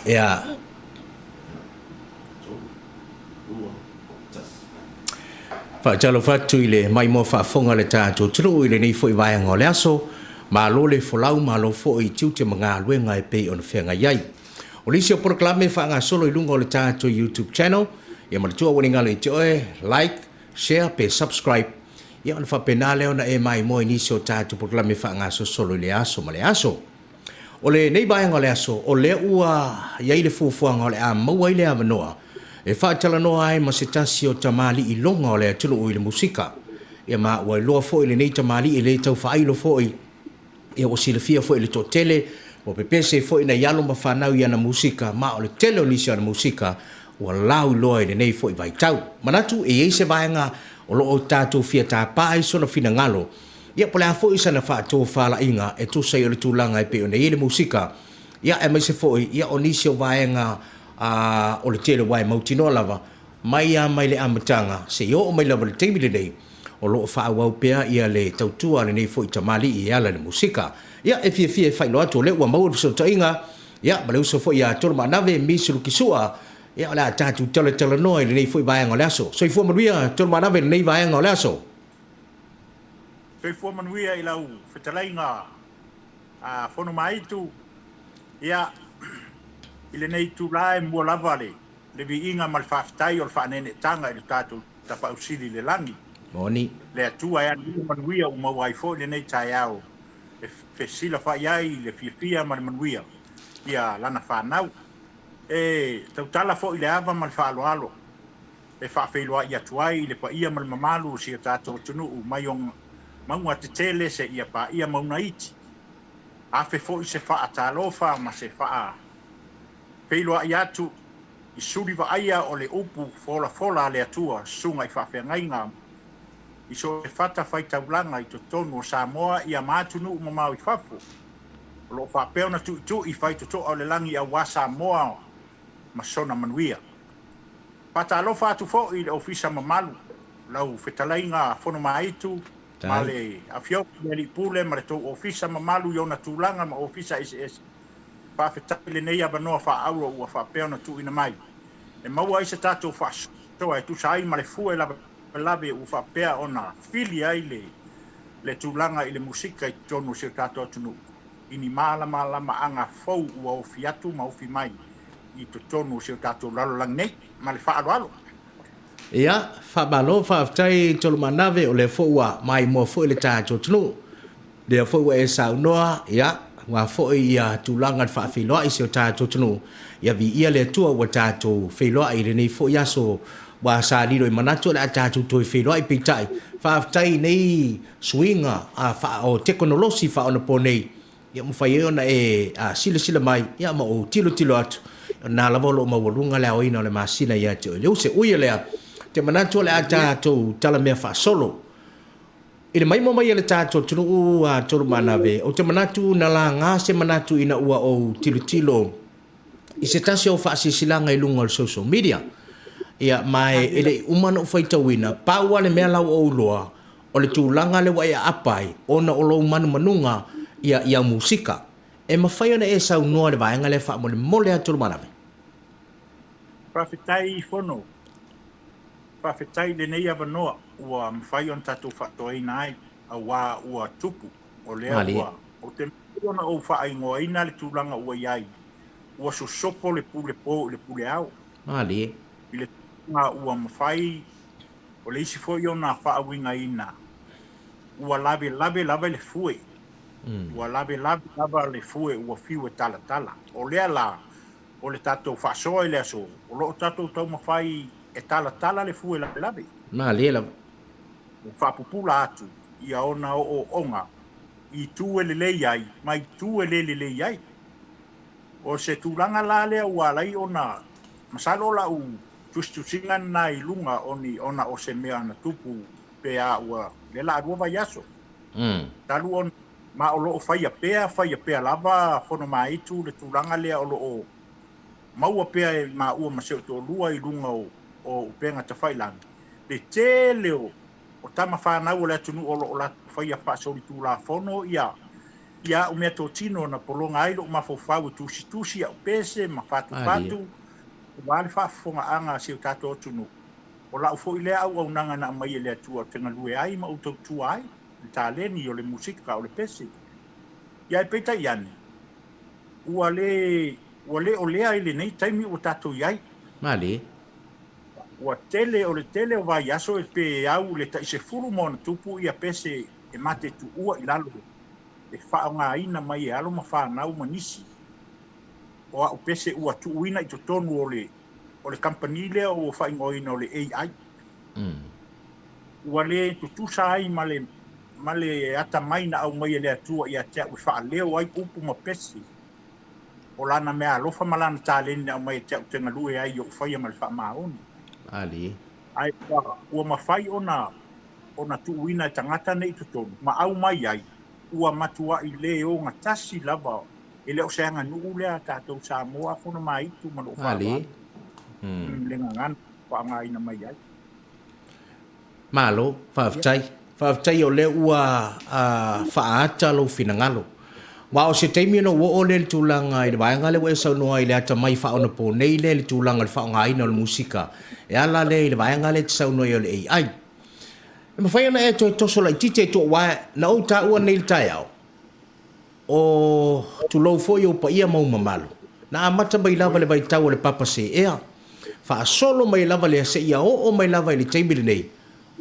Ia. Faatalofa atu i le maimoa faafofoga a le tatou atunuu i lenei foi vaega o le aso. Malo le folau, malo foi i tiute ma galuega e pei ona feagai ai. O nisi o polokalame e faagasolo i luga o le tatou YouTube channel, ia manatua ua le galo ia te oe, like, share pe subscribe, ia ona faapena lea ona e maimoa i nisi o tatou polokalame faagasosolo i le aso ma le aso. O lenei vaega o le aso, o lea ua i ai le fuafuaga o le a maua ai le avanoa e faatalanoa ai ma se tasi o tamalii iloga o le atunuu i le musika. Ia ma ua iloa foi lenei tamalii e le tau faailo foi, ia ua silafia foi e le toatele, ua pepese foi nai alo ma fanau i ana musika, ma o le tele o nisi o ana musika ua lauiloa i lenei foi vaitau. Manatu e i ai se vaega o lo o tatou fia tapa ai sona finagalo, Ia po o le a foi sana faatofalaiga e tusa ai o le tulaga e pei ona i ai le musika, ia aemaise foi ia o nisi o vaega a o le tele aua e mautinoa lava mai lava mai le amataga seia oo mai lava i le taimi lenei o lo o faaauau pea ia le tautua a lenei foi tamalii e ala i le musika. Ia e fiafia e faailoa atu o lea ua maua le fesootaiga ia ma le uso foi ia Tolumaanave Miss Lukisua, ia o le a tatou talatalanoa i lenei foi vaega o le aso. Soifua manuia Tolumaanave i lenei vaega o le aso. Soifua manuia i lau fetalaiga a Fonomaitu. Ia, i lenei itula e mua lava le le viiga ma le faafetai o le faaneeneetaga i le tatou Tapaau Sili i le lagi. Moni. Le Atua e ana ia manuia ua maua ai foi lenei taeao e fesilafai ai i le fiafia ma le manuia ia lana fanau. E tautala foi i le ava ma le faaaloalo e faafeiloai atu ai i le paia ma le mamalu o si o tatou atunuu mai o mauga tetele seia paia mauga iti. Afe foi se faatalofa ma se faafeiloai atu i suli vaaia o le upu folafola a le Atua susuga i faafeagaiga i so o se fatafaitaulaga i totonu o Samoa ia ma atunuu mamao i fafo o lo o faapea ona tuitui faitotoa o le lagi aua Samoa ma sona manuia. Faatalofa atu foi i le Ofisa mamalu, lau fetalaiga Fonomaitu ma le Afioga i le Alii Pule ma le tou Ofisa mamalu i ona tulaga ma Ofisa eseese. Faafetai i lenei avanoa faaauro ua faapea ona tuuina mai e maua ai se tatou faasoa e tusa ai ma le fue lavelave ua faapea ona fili ai le tulaga i le musika i totonu o si o tatou atunuu i ni malamalamaaga fou ua ofi atu ma ofi mai i totonu o si o tatou lalolagi nei. Ma le faaaloalo. Ia, faamalo, faafetai Tolumaanave, o lea foi ua maimoa foi le tatou atunuu. Lea foi ua e saunoa, ia, aua foi ia tulaga i le faafeiloai i si o tatou atunuu. Ia viia le Atua ua tatou feiloai i lenei foi aso ua sa lilo i manatu o le a tatou toe feiloai, peitai, faafetai i nei suiga o tekonolosi faaonaponei, ia mafai ai ona e silasila mai ia ma ou tilotilo atu, o lena lava o lo o maualuga le aoina o le masina ia te oe. Leuse, ui o lea, ou te manatu o le a tatou talamea faasolo. I le maimoa mai a le tatou atunuu a Tolumaanave, ou te manatu na laga se manatu ina ua ou tilotilo i se tasi o faasilasilaga i luga o le social media. Ia, ma e le i uma ona ou faitauina, pau lava le mea la ua ou iloa, o le tulaga lea ua e aapa ai, ona o lou manumanuga ia i au musika. E mafai ona e saunoa i le vaega lea faamolemole atu Tolumaanave? Faafetai Fono. Faafetai i lenei avanoa ua mafai ona tatou faatoaina ai, aua ua tupu, o lea ua, ou te mafai ona ou faaigoaina le tulaga ua i ai, ua sosopo le pule po i le pule ao. Malie. I le tulaga ua mafai, o le isi foi ona faauigaina, ua lavelave lava le fue, ua lavelave lava le fue ua fiu e talatala. O lea la, o le tatou faasoa i le aso, o lo o tatou taumafai e talatala le fue lavelave. Malie lava. Ua faapupula atu ia ona ooooga i itu e lelei ai ma itu e le lelei ai. O se tulaga la lea ua ala ai ona masalo lau tusitusiga lena i luga o ni ona o se mea na tupu pe a ua lea la 2 vaiaso. Talu ona ma o lo o faia pea, faia pea lava Fonomaitu le tulaga lea o lo o maua pea e maua ma si ou toalua i luga o upega tafailagi le tele o tama fanau o le atunuu o lo o latou faia faasolitulafono ia Ia a'u meatotino na pologa ai lo'u mafaufau e tusitusi a'u pese ma fatufatu aua le faafofogaaga a si o tatou atunuu. O la'u foi lea auaunaga na aumai e le Atua ou te galue ai ma ou tautua ai, le taleni o le musika o le pese. Ia ae peitai ane, ua le ua le o lea i lenei taimi ua tatou i ai. Malie. Ua tele o le tele o vaiaso e pe au i le tai 10 ma ona tupu ia pese e ma te tuua i lalo e faaaogaina mai e alo ma fanau ma nisi o a'u pese ua tuuina i totonu o le kamupani lea ua faaigoaina o le AI. Ua le tutusa ai ma le atamai na aumai e le Atua ia te a'u e faaleo ai upu ma pese o lana mea alofa ma lana taleni na aumai e te a'u te galue ai i o'u faia ma le faamaoni. Malie. Ae ua mafai ona tuuina e tagata nei i totonu ma aumai ai ua matua'i lē ogatasi lava, e le o se aganuu lea a tatou Samoa fono maitu ma lou faaaloalo le gagana faaaogaina mai ai. Malo, faafetai. Faafetai o lea ua faaata lou finagalo. Aua o se taimi ona ou oo lea i le tulaga i le vaega lea ua e saunoa ai i le atamai faaonaponei lea i le tulaga o le faaaogaina o le musika e ala lea i le vaega lea e te saunoa ai o le AI. E mafai ona e toe toso laitiiti ai tua aua na ou taua nei i le taeao, O, tulou foi ou paia ma ou mamalu, na amata mai lava le vaitau o le papa seea, faasolo mai lava lea seia oo mai lava i le taimi lenei,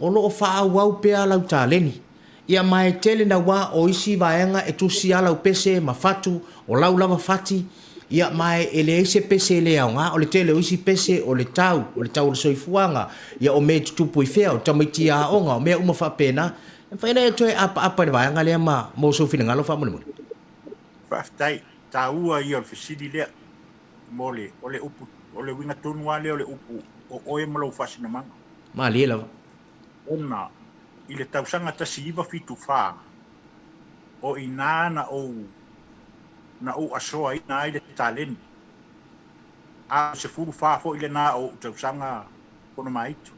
o lo o faaauau pea lau taleni. Ia ma e tele naua o isi vaega e tusi a lau pese ma fatu, o lau lava fati, ia ma e leai se pese e le aoga, o le tele o isi pese o le tau, o le tau o le soifuaga, ia o mea e tutupu i fea, o tamaiti aoga, o mea uma faapena. E mafai ona e toe apaapa i le vaega lea ma mo sou finagalo faamolemole. Faafetai, taua ia o le fesili lea mo le o le upu o le uiga tonu lava lea o le upu o oe ma lou faasinomaga. Malie lava. Ona i le tausaga 1974 o i ina na ou asoaina ai le taleni, a o le 14 foi lena o ou tausaga fono maitu.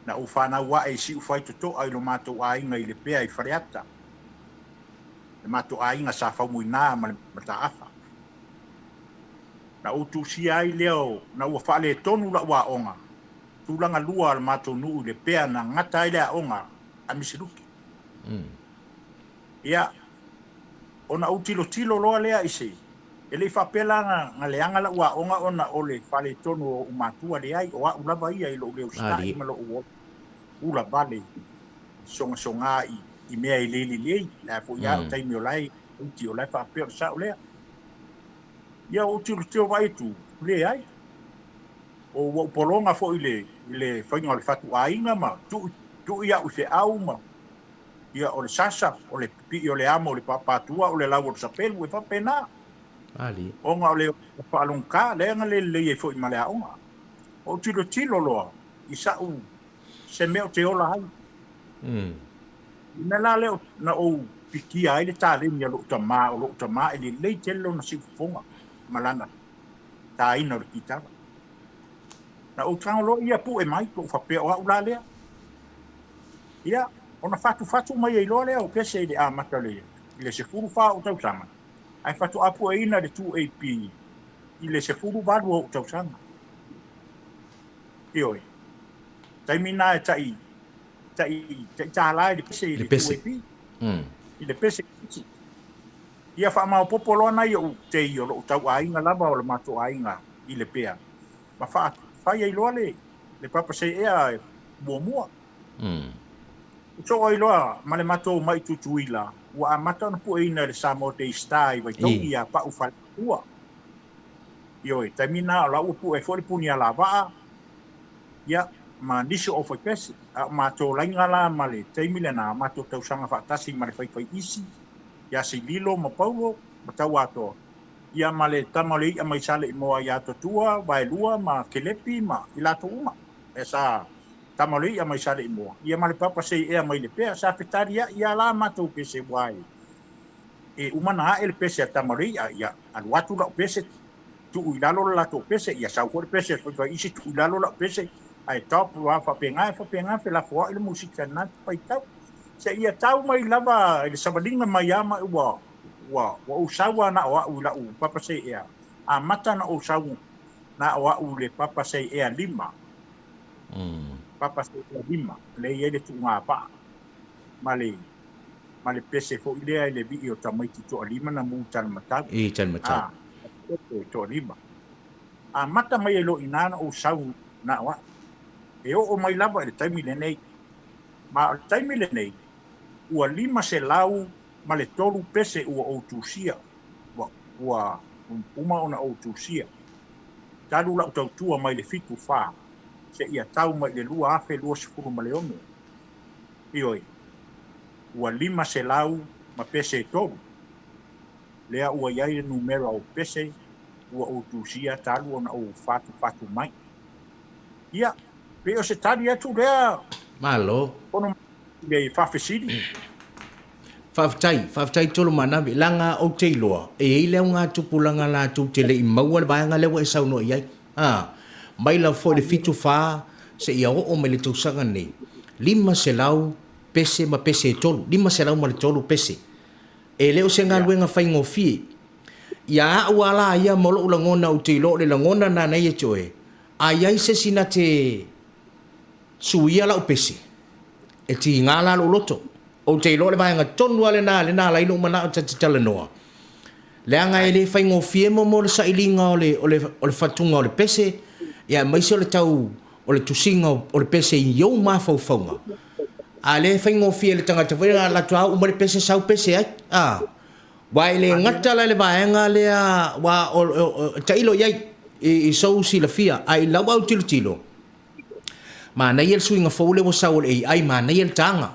Na ou fanau ae i Siufai Totoa i lo matou aiga i Lepea i Faleata, le matou aiga sa Faumuina ma le Mataafa. Na ou tusia ai lea na ua faaletonu la'u aoga tulaga lua a le matou nuu i Lepea na gata ai le aoga a Misiluki. Ia, ona ou tilotilo loa lea i se e le i faapea la na leaga la'u aoga ona o le faaletonu o o'u matua, leai, o a'u lava ia i lo'u le usitai ma lo'u ula vale sogasoga i mea e le lelei la foi a o taimi o lae iti o lae faapea o le sa'o lea. Ia, ou tilotilo vaai atu, leai, o ua ou pologa foi i le faiga o le fatuaiga ma tu'i a'u i fe'au ma ia o le sasa o le pipii o le amo o le papatua o le lau o le sapelu e faapena. Malie. Ona o le faalogogata lea na le lelei ai foi ma le aoga. Ou tilotilo loa i sa'u se mea o te ola ai. I mea la lea na ou pikia ai le taleni a lo'u tamā, o lo'u tamā e lelei tele lona siufofoga ma lana tāina o le kitara. Na ou tago loa ia pu'e mai ou faapea o a'u la lea. Ia, ona fatufatu mai ai loa lea o pese i le amata i le 14 o tausaga, ae faatoa pueina le 2AP i le 18 o ou tausaga. Ioe. Taimi na e tai tai tai tālā i le pese i le pese. 2AP. I le pese. Ia faamaopopo loa nai ou tei o lou tauaiga lava o le matou aiga i Lepea. Ma fai ai loa le papa seea muamua. So ai loa ma le matou mai Tutuila ua amata ona pueina i le Samoa Day Star i Vaitogi ia Pa'u Faletua. Ioe, taimi na o la ua pue foi le puni alavaa, ia, ma nisi o aufaipese. A o matou laiga la ma le taimi lena, matou tausaga faatasi ma le faifai isi, ia Sililo ma Paulo ma Tauatoa, ia ma le tama o le i'a mai Saleimoa ia Totua, Vaelua ma Kelepi ma i latou uma. E sa tama o le i'a mai Saleimoa, ia ma le papa seea mai Lepea, sa fetalia'i ia la matou pese uae. E uma na a'e le pese a tama o le i'a, ia alu atu la'u pese, tuu i lalo le latou pese, ia sau foi le pese a le faifai isi, tuu i lalo la'u pese, ae top a faapena, faapena felafoa'i le musika na faitau. Seia tau mai lava i le savaliga mai a ma ua ou sau lava na o au i lau papa seea. Amata ona ou sau na o au i le papa seea 5. Papa seea 5, lea e i ai le tuugavaa ma le pese foi lea i le vii o tamaiti toalima na mu i Talimatau. I Talimatau. Ah, toalima. Amata mai ai loa i ina na ou sau na o au. E oo mai lava i le taimi lenei. Ma o le taimi lenei, ua 503 pese ua ou tusia. Ua uma ona ou tusia. Talu lau tautua mai le 74, seia tau mai i le 2026. Ioe, ua 500 ma pese e 3. Lea ua i ai le numera o pese ua ou tusia talu ona ou fatufatu mai. Ia, pei o se tali atu lea. Malo. Ono le faafesili. Faafetai, faafetai Tolo Manavi, leaga ou te iloa, e i ai le augatupulaga latou te le i maua le vaega lea ua e saunoa i ai. A, mai lava foi le 74 seia oo mai le tausaga lenei, 500 pese ma pese e 3, 503 pese. E le o se galuega faigofie. Ia au lava la ia ma lou lagona ou te iloa o le lagona lena na ia te oe, a i ai se isi na te suia lau pese, e tiga la lou loto. Ou te iloa o le vaega tonu lava lena lea na ala ai lou manao ta te talanoa, leaga e le faigofie mo mo le sailiga o le, o le, o le fatuga o le pese, ia aemaise o le tau o le tusiga o le pese i ou mafaufauga. A le faigofie i le tagata foi lea alu atu lava uma le pese sau pese ai. A, aua e le gata la i le vaega lea, aua o, tailo i ai i sou silafia, ae i lau autilotilo, manaia le suiga fou lea ua sau o le AI, manaia le taga.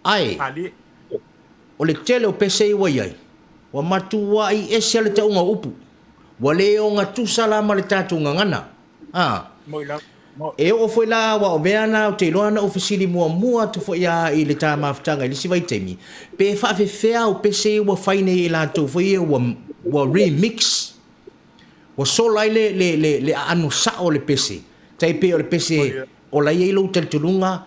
Ae, o le tele o pese ia ua i ai, ua matuai ese le tauga o upu. Ua le ogatusa la ma le tatou gagana. A, e oo foi la aua o mea na ou te iloa na ou fesili muamua atu foi lava i le ta mafutaga i le isi vaitaimi, pe faafefea au pese ia ua fai nei e latou foi ia ua remix, ua sola ai le aano sao o le pese, tai pei o le pese o la e i ai lou talitonuga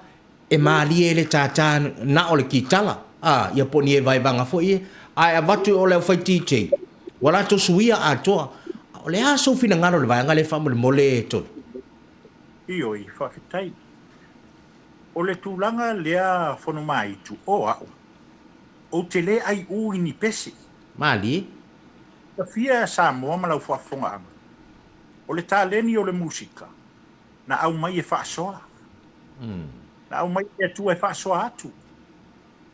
e malie le tātā na o le kitala, a, ia po o ni vaevaega foi ia, ae avatu i o le aufai DJ, ua latou suia atoa. O le a sou finagalo i le vaega lea faamolemole Tolu? Ioe, faafetai. O le tulaga lea Fonomaitu o au, ou te le aiu i ni pese. Malie. Tafia Samoa ma lau faafofogaaga. O le taleni o le musika, na aumai e faasoa. Na aumai e Atua e faasoa atu.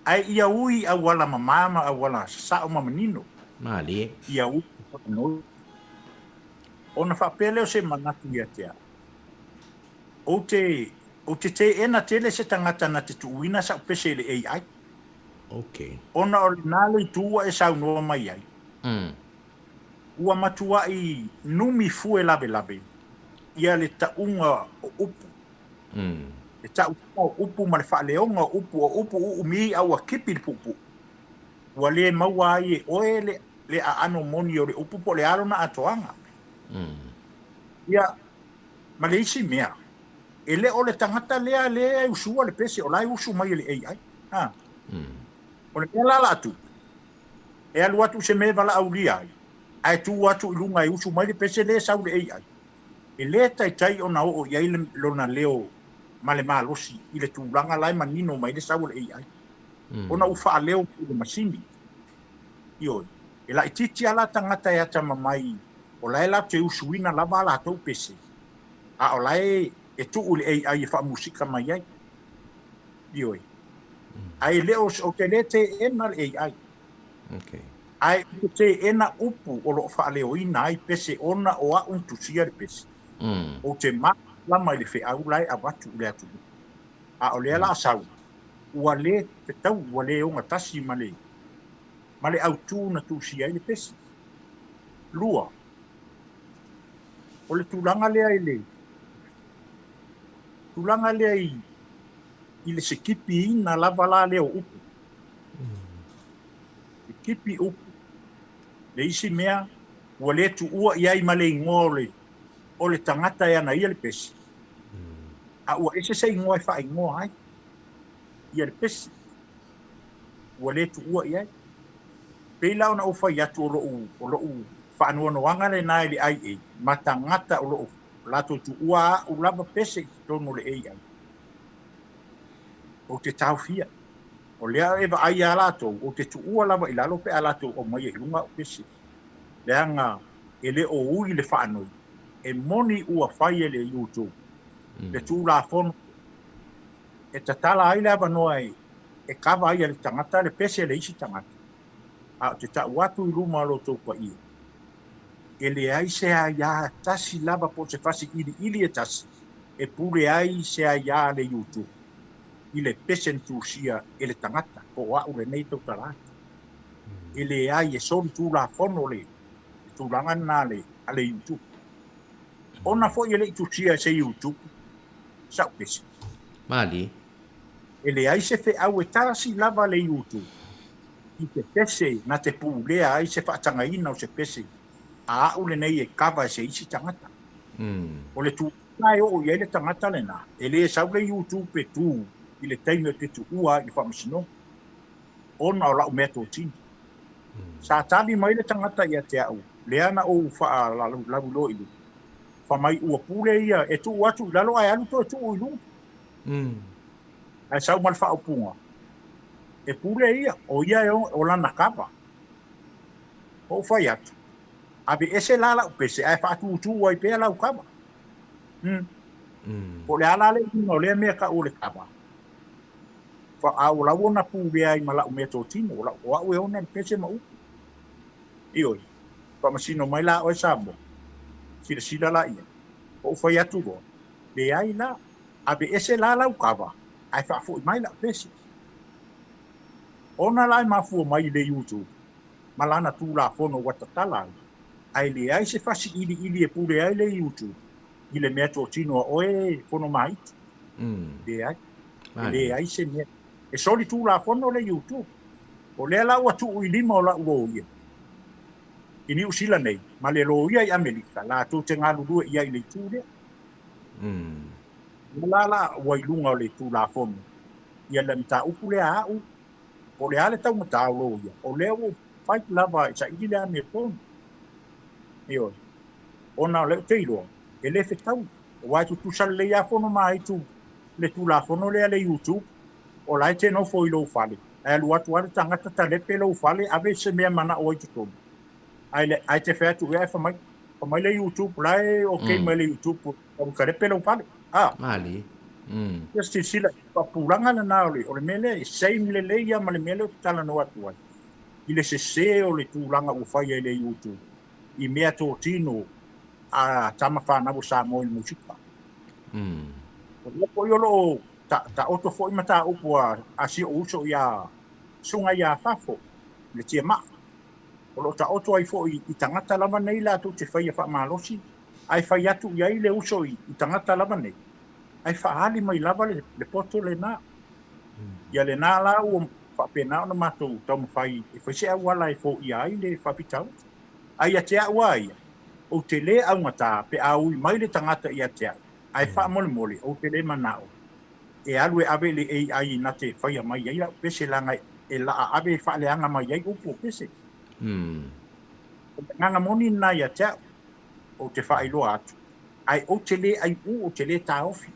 Ae ia ui auala mamā ma auala sasao ma manino. Malie. Ia ui faanoi. Ona faapea lea o se manatu ia te au. Ou te teena tele se tagata na te tuuina sau pese i le AI. Ona o lena le itu ua e saunoa mai ai. Ua matuai numi fue lavelave ia le tauga o upu. Le tauga o upu ma le faaleoga o upu o upu uumi a ua kipi le puupuu. Ua le maua ai e oe le aano moni o le upu po o le a lona atoaga. Ia, ma le isi mea, e le o le tagata lea lea e usua le pese, o la e usu mai e le AI. Ha. O le mea la la atu, e alu atu se mea e valaaulia ai, ae tu atu i luga e usu mai le pese lea e sau le AI. E le taitai ona oo i ai lona leo ma le malosi i le tulaga la e manino mai le sau o le AI. Ona ua faaleo mai le masini. Ioe, e laitiiti lava la tagata e atamamai o la e latou te usuina lava a latou pese, a o la e tuu i le AI e faamusika mai ai. Ioe. Ae le o, ou te le teena le AI. Ae ou te teena upu o lo o faaleoina ai pese ona o au na tusia le pese. Ou te malamalama i le feau la e avatu i le atunuu. A o lea la a sau, ua le fetau, ua le ogatasi ma le autū na tusia ai le pese. Lua, o le tulaga lea i le tulaga lea i le sekipiina lava la lea o upu. Sekipi upu. Le isi mea, ua le tuua i ai ma le igoa o le tagata e ana ia le pese. A ua ese se igoa e faaigoa ai ia le pese. ua le tuua i ai. Pei la ona ou fai atu o lo'u o lo'u faanoanoaga lena i le IA ma tagata o lo o latou tuua a'u lava pese i totonu o le AI. Ou te taofia. O lea e vaai a latou, ou te tuua lava i lalo pe a latou aumaia i luga a'u pese, leaga e le o ui le faanoi. E moni ua fai e le YouTube le Tulafono e tatala ai le avanoa e kava ai e le tagata le pese a le isi tagata, a ou te tau atu i luma o lo outou paia, e leai se aia tasi lava po o se fasi iliili e tasi e pule ai se aia a le YouTube i le pese na tusia e le tagata po o a'u lenei tautala atu. E leai, e soli Tulafono le tulaga lena a le YouTube. Ona foi e le i tusia e se YouTube sa'u pese. Malie. E leai se feau e tasi lava le YouTube i te pese na te pulea ai se faatagaina o se pese a a'u lenei e kava e se isi tagata. O le tulaga e oo i ai le tagata lena, e le sau le YouTube e tu i le taimi ou te tuua ai i le faamasinoga ona o la'u meatotino. Sa tali mai le tagata ia te a'u lea na ou faalalauiloa i luga, fai mai ua pule ia e tuu atu i lalo ae alu toe tuu i luga. Ae sau ma le faaupuga, e pule ia, o ia e o lana kava. Ou fai atu, aveese la la'u pese ae faatutū ai pea lau kava. Po o le a la le uiga o lea mea ta'u o le kava, a o lau ona pulea ai ma la'u meatotino, o a'u e ona le pese ma upu. Ioe, faamasino mai la oe Samoa, silasila la i ai. Ou fai atu loa, leai la, aveese la lau kava ae faafo'i mai la'u pese. Ona la e mafua mai i le YouTube ma lana Tulafono ua tatala ai, ae leai se fasi iliili e pule ai le YouTube i le meatotino a oe Fonomaitu. Leai. E leai se mea. E soli Tulafono le YouTube. O lea la ua tuu i lima o la'u loia i Niu Sila nei ma le loia i Amerika latou te galulue i ai i le itu lea. Ia la la ua i luga o le Tulafono ia le mataupu lea a'u, po o le a le taugata o loia, o lea ua fight lava e saili le amiotonu. Ioe. Ona o lea ou te iloa e le fetaui, aua e tutusa lelei lava Fonomaitu le Tulafono lea a le YouTube, o la e te nofo i lou fale, ae alu atu lava le tagata talepe lou fale, ave se mea manao ai totonu, ae, ae te fai atu ea, fai mai le YouTube la e okay mai le YouTube ua talepe lou fale. Ah. Malie. Ia silasila i faapupulaga lena o le mea lea, e same lelei ia ma le mea lea ou te talanoa atu ai i le sese o le tulaga ua fai ai le YouTube i mea totino a tama fanau o Samoa i le musika. O lea foi o lo o taoto foi mataupu a si ou uso ia Suga ia Fafo, le Tiamaa. O lo o taoto ai foi i tagata lava nei latou te faia faamalosi, ae fai atu i ai le uso i tagata lava nei, ae faaali mai lava le poto lena. Ia lena la ua faapena ona matou taumafai e fai se auala e foia ai le faafitauli. Ae ia te a'u a ia, ou te lē augatā pe a ui mai le tagata ia te a'u, ae faamolemole ou te lē mana'o e alu e ave i le AI na te faia mai ai la'u pese leaga e la'a ave e faaleaga mai ai upu o pese. O le agaga moni lena ia te a'u, ou te faailoa atu, ae ou te lē ai'ū, ou te lē taofi.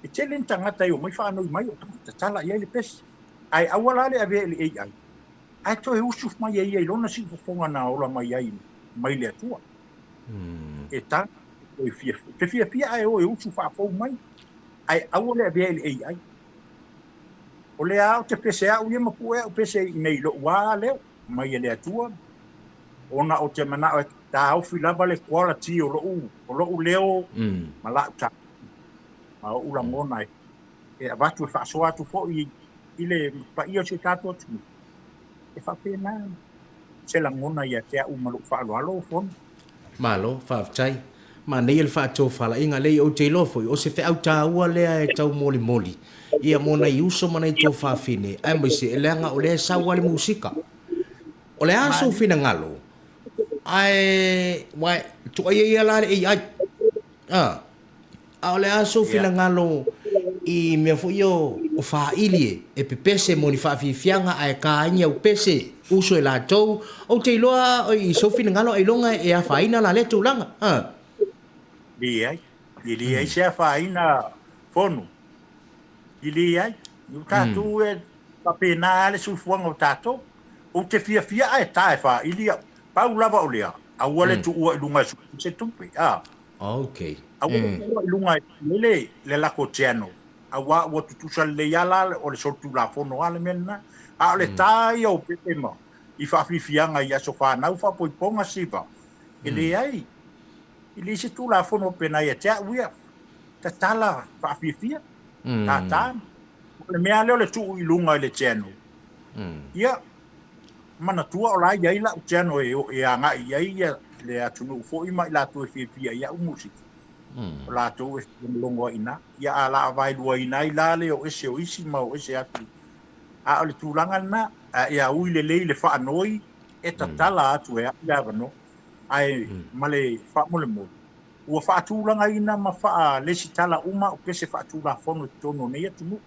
E tele ni tagata e omai faanoi mai o tatala i ai le pese, ae aua la le avea i le AI ae toe usu mai e ia i lona siufofoga na ola mai ai mai le Atua. E ta e fia, te fiafia ae o e usu faafou mai, ae aua le avea i le AI. O lea ou te pese a'u ia ma pue a'u pese i nei lo'u a leo mai e le Atua, ona o te mana'o e taofi lava le quality o lo'u leo ma la'u ta ma o'u lagona e avatu e faasoa atu foi i le paia o si o tatou atunuu. E faapena se lagona ia te a'u ma lo'u faaaloalo o Fono. Malo, faafetai. Manaia le faatofalaiga lea ou te iloa foi, o se feau taua lea e tau molimoli. Ia mo nai uso ma nai tuafafine, aemaise e leaga o lea e sau lava le musika. O le a sou finagalo, ae uae, tuuaia ia la le AI. A o le a sou finagalo i mea foi ia o o faaili e, e pepese mo ni faafiafiaga ae ta ai ni aupese uso e latou. Ou te iloa i sou finagalo ailoga e afaina la lea tulaga. A. Leai, e leai se afaina Fono. E leai. O tatou e faapena lava le soifuaga o tatou. Ou te fiafia ae ta e faaili au. Pau lava o lea, aua le tuua i luga e sui se tupe. A. Aua le tuua i luga e sui le, le lako channel. Aua ua tutusa lelei lava la o le solitulafono lava le mea lena. A o le ta ia o pepe ma i faafiafiaga i aso fanau faapoipoga siva, e leai. E leai se tulafono pena ia te au ia. Tatala faafiafia. Tata. O le mea lea o le tuu i luga i le channel. Ia, manatua o la e i ai lau channel e agai i ai ia le atunuu foi ma i latou e fiafia i au musiki. O latou e logologo ai i ina. Ia a la vaeluaina ai la le o ese o isi ma o ese atu. A o le tulaga lena, a ia ui lelei le faanoi e tatala atu e au le avanoa. Ae ma le faamolemole, ua faatulagaina ma faalesitala uma au pese faatulafono i totonu o nei atunuu.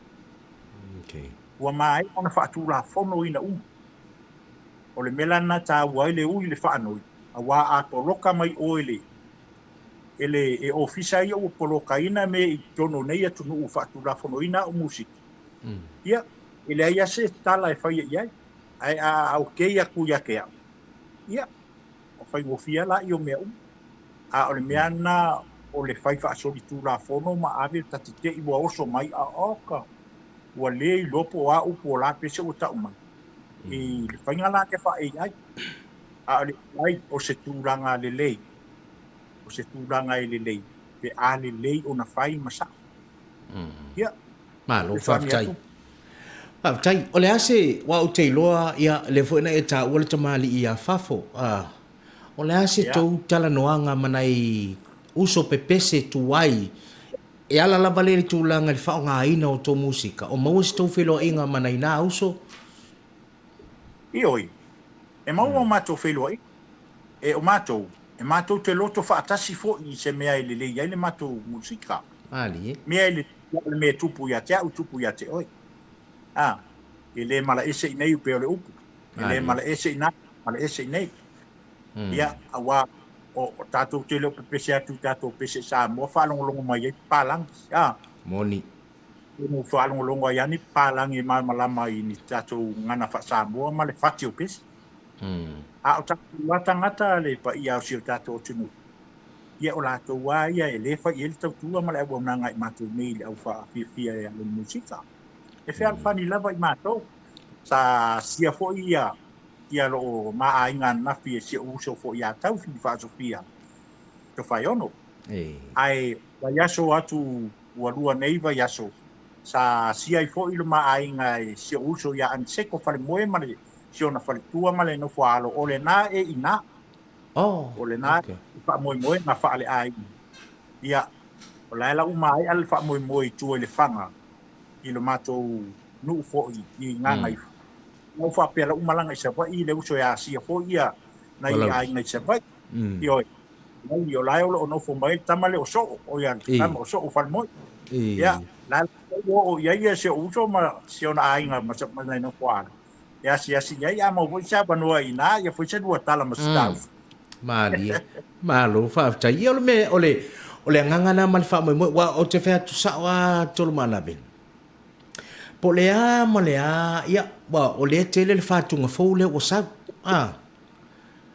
Ua maea ona faatulafonoina uma. O le mea la lena e taua ai le ui le faanoi, aua a poloka mai oe le e le e ofisa ia ua polokaina mea i totonu o nei atunuu ua faatulafonoina au musiki, ia, e leai lava se tala e faia i ai. Ae a okei atu ia te au, ia, o faigofie lava laia o mea uma. A o le mea lena o le fai faasolitulafono ma ave ta te te i ua oso mai, a oka, ua le iloa po o a upu o la pese ua tau mai. I le faiga la lea faa-AI. A o le AI o se tulaga lelei, o se tulaga e lelei, pe a lelei ona fai ma sao. Ia, Malo, fesoasoani faafetai. atu. Faafetai. O le a se, aua ou te iloa, ia, lea foi na e taua le tamalii ia fafo. A, o le a se tou talanoaga ma nai uso pepese tuai e ala lava lea i le tulaga i le faaaogaina o tou musika, o maua se tou feiloaiga ma nai na uso? Ioe, e maua o matou feiloaiga. E o matou, e matou te loto faatasi foi i se mea e lelei ai le matou musika. Malie. Mea e lelei o le mea e tupu ia te au, tupu ia te oe. A, e le malaese i nei pei o le upu. E le Malie. malaese i na, malaese i nei. Ia, aua o tatou te le o pepese atu i tatou pese Samoa faalogologo mai ai papalagi. A, Moni. Atonu faalogologo ai lava ni papalagi e malamalama i ni tatou gagana faa-Samoa ma le fati o pese. A o tatou lava tagata le paia o si o tatou atunuu, ia o latou lava ia e le fai i ai le tautua ma le auaunaga i matou nei i le au faafiafia e ala i le musika. E fealofani lava i matou. Sa asia foi ia ia loo ma aiga ananafi e si ou uso foi ia Taufi Faasofia Tofaeono. Ae vaiaso atu ua lua nei vaiaso, sa asia ai foi lo ma aiga e si ou uso ia Aniseko Falemoe ma le si ona faletua ma le nofo a alo, o lena e i ina. O lena e faamoemoega faale-aiga. Ia, o la e la ua maea le faamoemoe i tua i Lefaga i lo matou nuu foi i Gagaifo. Na ou faapea la ua malaga i Savaii le uso e asia foi ia nai aiga i Savaii. Ioe. Oi, o la e o lo o nofo mai le tama lea o Soo, o ia le tama o Soo Falemoe. Ia, la e oo i ai ia si ou uso ma si ona aiga ma ma nai nofo a alo. E asiasi i ai, a maua foi se avanoa i ina, ia foi se lua tala ma si ta uso. Malie. Malo, faafetai. Ia o le mea, o le, o le agaga lena ma le faamoemoe, aua ou te fai atu sao lava Tolumaanave, po o le a ma le a, ia, aua o lea e tele le fatuga fou lea ua sau, a.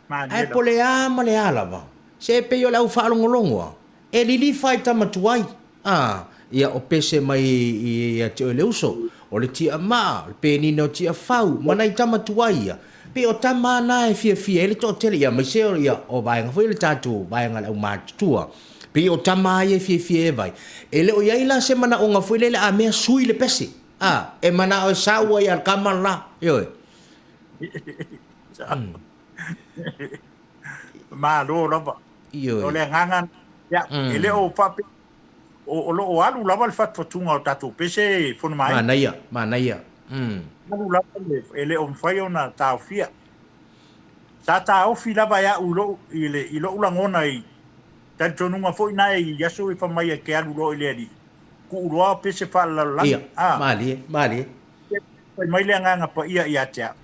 Ae po o le a ma le a lava, se e pei o le au faalogologo a, e lilifa i tama tuai, a, ia o pese mai ia te oe le uso, o le tiamaa, o le penina o Tiafau, ma nai tama tuai ia, pei o tama a na e fiafia ai le toatele, ia aemaise o, ia, o vaega foi ia o le tatou vaega a le aumatutua, pei o tama a ia e fiafia e vai. E le o i ai la se manaoga foi lele a mea sui le pese, a, e manao e sau ai lava le tama le la, ioe. Malo lava. O le agaga, ia, e le o faapea, o lo o alu lava le fatufatuga o tatou pese Fonomaaiga. Manaia, manaia. Alu lava, e le o mafai ona taofia. Sa taofi lava e au i lou, i le, i lou lagona i talitonuga foi na i aso e fai mai e te alu loa i le Alii, Tuu loa o pese faalelalolagi. Ia, malie, malie. Fai mai le Agaga Paia ia te au,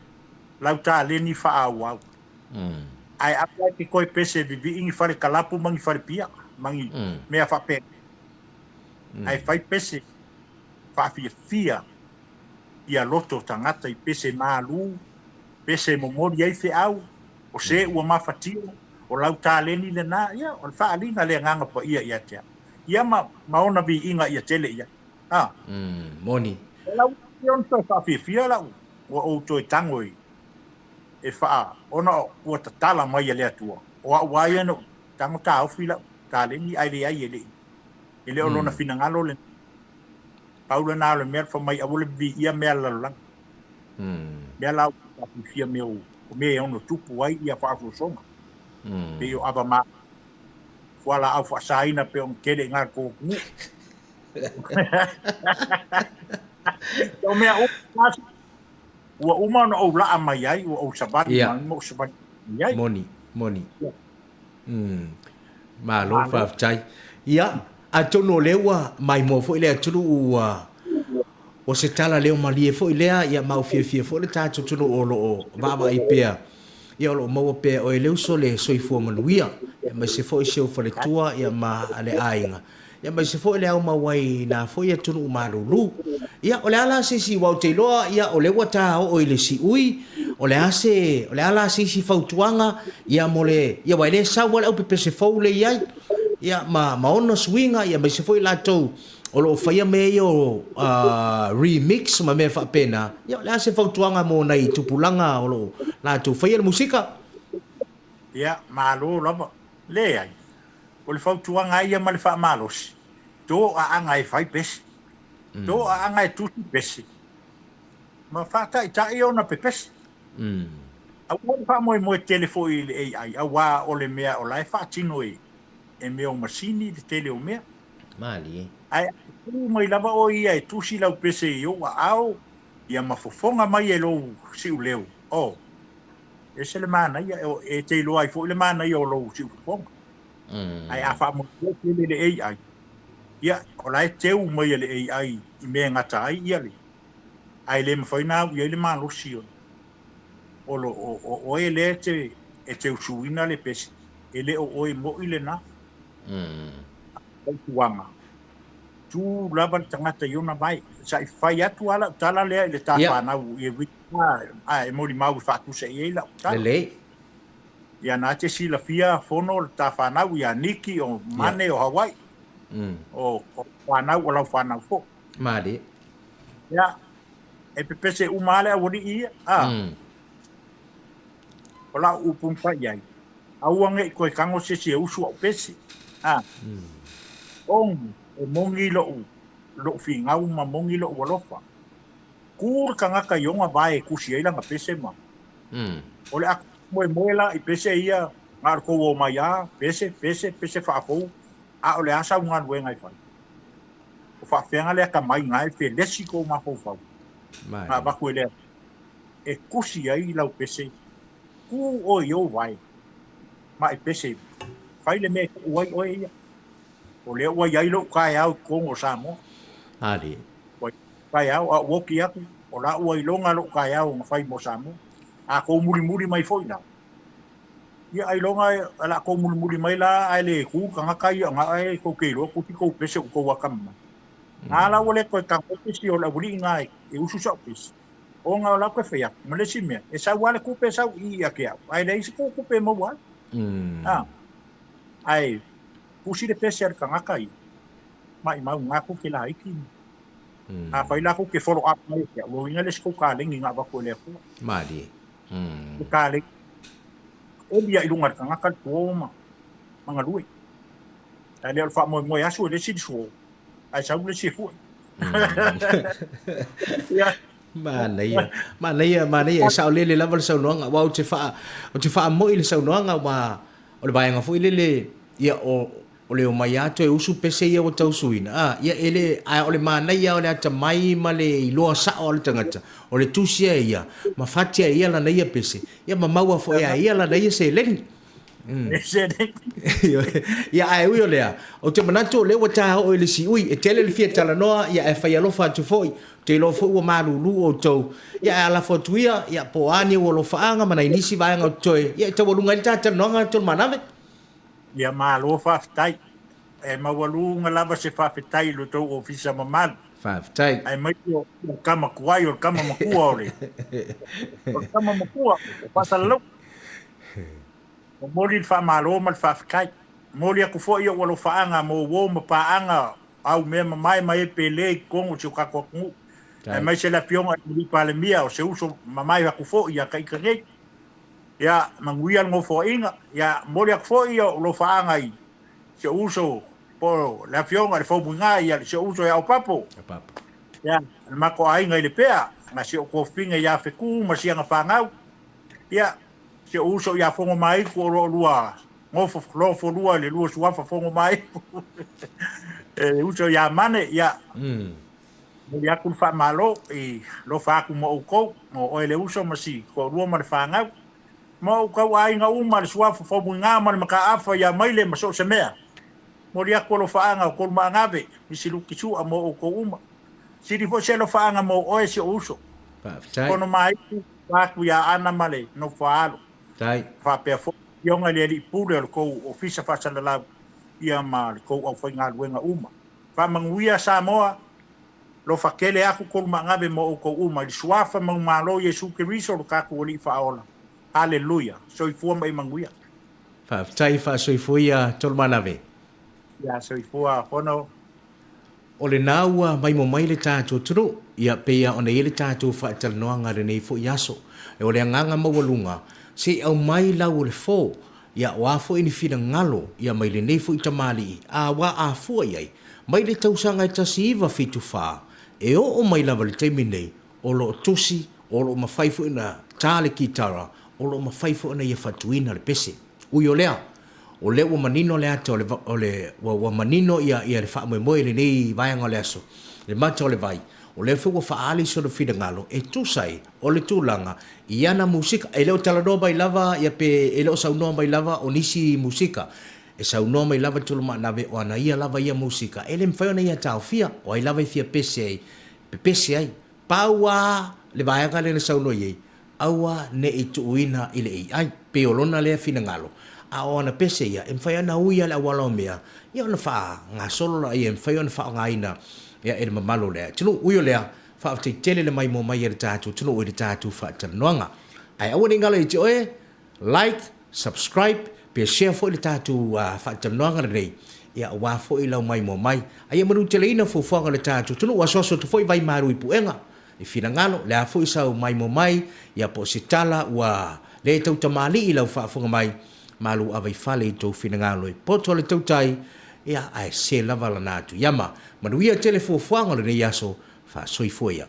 lau taleni faaauau. Ae aua e te toe pese vivii ni fale kalapu ma ni fale pia, ma ni mea faapena. Ae fai pese faafiafia ia loto tagata i pese malu, pese e momoli ai feau, o se ua mafatia, o lau taleni lena, ia, o le faaaliga a le Agaga Paia ia te au. Ia ma, ma ona viiga ia tele i ai. A. Moni. O lau ia ona toe faafiafia lau, ua ou toe tago i, e faa, ona ua tatala mai e le Atua, o au lava ia na ou tago taofi lau taleni, ae leai e le i, e le o lona finagalo lena. Pau lena o le mea fai mai aua le viia mea a le lalolagi. Mea la ua faafiafia mea o, o mea e ono tupu ai ia faaosoosoga. Pei o ava ma fualaau faasaina pei ona tele i na tou atunuu. O mea uma ua uma ona ou laa mai ai, ua ou savali mai ma ou savali mai ai. Moni, moni. Malo faafetai. Ia, atonu o lea ua maimoa foi le atunuu ua o se tala leo malie foi lea, ia ma ua fiafia foi le tatou atunuu o lo o vaavaai pea, ia o lo o maua pea e oe le uso le soifua manuia, aemaise foi si ou faletua ia ma le aiga. Aemaise foi le aumau ai i na foi atunuu malulu. Ia, o le a la se isi, aua ou te iloa, ia, o lea ua ta oo i le siui, o le a se, o le a la se isi fautuaga, ia, mo le, ia, aua e le sau lava le aupepese fou lea e i ai, ia, ma, ma ona suiga, ia, aemaise foi i latou o lo o faia mea ia o remix ma mea faapena, ia, o le a se fautuaga mo nai tupulaga o lo o latou faia le musika? Ia, malo lava. Leai. O le fautuaga lava ia ma le faamalosi, toaaga e fai pese, toaaga e tusi pese, ma faataitai ona pepese. Aua le faamoemoe tele foi i le AI, aua o le mea o la e faatino e mea o masini le tele o mea. Malie. Ae a tu mai lava oe ia e tusi lau pese i ou aao, ia ma fofoga mai e lou siuleu, oh, ese le manaia, e te iloa ai foi le manaia o lou siufofoga. Ae a faamoemoe tele i le AI, ia, o la e teu mai e le AI i mea e gata ai ia le, ae le mafai ona au i ai le malosi o, o, lo, o, o oe lea e te, e teusuina le pese, e le o oe moi lena. Fautuaga, tu lava le tagata i ona vae. Sa i fai atu lava lau tala lea i le ta fanau i e a e molimau e faatusa i ai lau tala. Lelei. Ia na te silafia fono le ta fanau ia Niki o Mane o Hawaii. O fanau o lau fanau foi. Malie. Ia, e pepese uma lava le aualii ia. A. O lau upu na fai i ai, aua ne i toe tago se isi e usu au pese. A. Ona e moni lou, lou finau ma moni lou alofa. Tu le tagata i ona vae e tusi ai lana pese ma. O le a moemoe la i pese ia na o le tou omai a pese, pese, pese faafou, a o le a sau galuega e fai? O faafeaga le atamai na e felesi tou mafaufau na avatu e le Atua e tusi ai lau pese, tu oe i ou vae ma e pese, fai le mea e tuu ai oe ia. O lea ua i ai lou taeao i totonu o Samoa. Malie. Ua taeao, a ou oti atu, o la ua iloga lou taeao na fai mo Samoa. A tou mulimuli mai foi la, ia ailoga o le a tou mulimuli mai la ae le tu le tagata ia na e tou te iloa tusi tou pese ua tou atamamai. Na la ua le toe tago ai pesi o le aualii na e usu sau pesi, ona o la toe fai atu ma le isi mea, e sau lava le tupe e sau i i ia te au, ae leai se tou tupe e maua ai. A, ae tusi le pese a le tagata ia, maimau na tou te laiti. Afai la tou te follow up mai ia te au, lona uiga e le o se tou kaleni na avatu e le Atua. Malie. Le kaleni oli lava i luga o le tagata le suo ma galue. Ae le o le faamoemoe asu e le isi le suo, ae sau le isi e fue. Ia. Manaia, manaia, manaia, e saolele lava le saunoaga, aua ou te faa, ou te faamo'i i le saunoaga, aua o le vaega foi lele, ia, o, O le omai lava toe usu pese ia ua tausuina, a, ia e le, ae o le manaia o le atamai ma le iloa sao a le tagata, o le tusi a ia, ma fati a ia lana ia pese, ia ma maua foi e a ia lana ia seleni. Ia, ae ui o lea, ou te manatu o lea ua ta oo i le siui, e tele le fia talanoa, ia ae fai alofa atu foi. Ou te iloa foi ua malulu outou, ia ae alafo atu ia, ia po o a ni ou alofaaga ma nai nisi vaega o totoe, ia e taualuga ai le ta talanoaga Tolumaanave. Ia malo faafetai. E maualuga lava se faafetai i lo outou ofisa mamalu. Faafetai. Aemaise o le tama tuai, o le tama matua o le, o le tama matua o Faasalelauga. Momoli le faamalo ma le faafetai. Momoli atu foi ou alofaaga mo uo ma paaga au mea mamae ma e pele i totonu o si o tatou atunuu. Aemaise le Afioga i le Palemia o se uso mamae atu foi ia ita nei. Ia, manuia le nofoaiga. Ia, momoli atu foi ou alofaaga i si ou uso po o le Afioga i le Faumuina, ia si ou uso ia Opapo. Ia, le matou aiga i Lepea, ma si ou tofiga ia Fetu ma si ana fanau. Ia, si ou uso ia Fogomaitu o lo o lua nofo lofolua i le lua suafa Fogomaitu. E uso ia Mane, ia, momoli atu le faamalo i lofa atu ma outou, mo oe le uso ma si toalua ma le fanau. Ma outou aiga uma, le suafa Faumuina ma le Mataafa ia Maile ma so o se mea. Momoli atu alofaaga o Tolumaanave, Misi Luki Sua mo outou uma. Sili foi se alofaaga mo oe si ou uso. Faafetai. Fonomaitu atu ia Ana ma le nofo a alo. Tai. Faapea foi Afioga i le Alii Pule o le tou Ofisa Faasalalau ia ma le tou aufaigaluega uma. Faamanuia Samoa, lofa tele atu Tolumaanave mo outou uma i le suafa manumalo Iesu Keriso lo tatou Alii Faaola. Haleluia. Soifua ma ia manuia. Faafetai faasoifua ia Tolumaanave. Ia soifua Fono. O lena ua maimoa mai le tatou atunuu, ia pei lava ona i ai le tatou faatalanoaga i lenei foi aso. O le agaga maualuga, se i aumai lau o le fo, ia o a foi ni finagalo ia mai lenei foi tamalii, a ua afua i ai, mai le tausaga e 1974, e oo mai lava i le taimi nei, o lo o tusi, o lo o mafai foi ona ta le kitara, o lo o mafai foi ona ia fatuina le pese. Ui o lea, o lea ua manino le ata o le, o le, ua, ua manino ia, ia le faamoemoe i lenei vaega o le aso, le mata o le vai, o lea foi ua faaali sona finagalo e tusa ai o le tulaga i ana musika. E le o talanoa mai lava ia pe e le o saunoa mai lava o nisi musika. E saunoa mai lava Tulumaanave o ana ia lava ia musika e le mafai ona ia taofia, o ai lava e fia pese ai, pepese ai. Pau lava le vaega lea na saunoa i ai, aua ne i tuuina i le AI. Pei o lona lea finagalo, a o ana pese ia, e mafai ona ui lava le auala o mea, ia ona faagasolo laia e mafai ona faaaogaina e le mamalu o le atunuu. Ui o lea, faafetai tele le maimoa mai e le tatou atunuu i le tatou faatalanoaga. Ae aua ne i galo ia te oe, like, subscribe, pe share foi le tatou faatalanoaga lenei, ia aua foi lau maimoa mai. A ia manuteleina fuafuaga o le tatou atunuu, asuasu atu foi vai malu i puega i finagalo, le a foi sau maimoa mai, ia po o se tala ua le tautamalii i lau faafofoga mai, malu ava i fale i tou finagalo e poto le tautai, ia ae se lava lana atu iama. Manuia tele fuafuaga o lenei aso, faasoifua ia.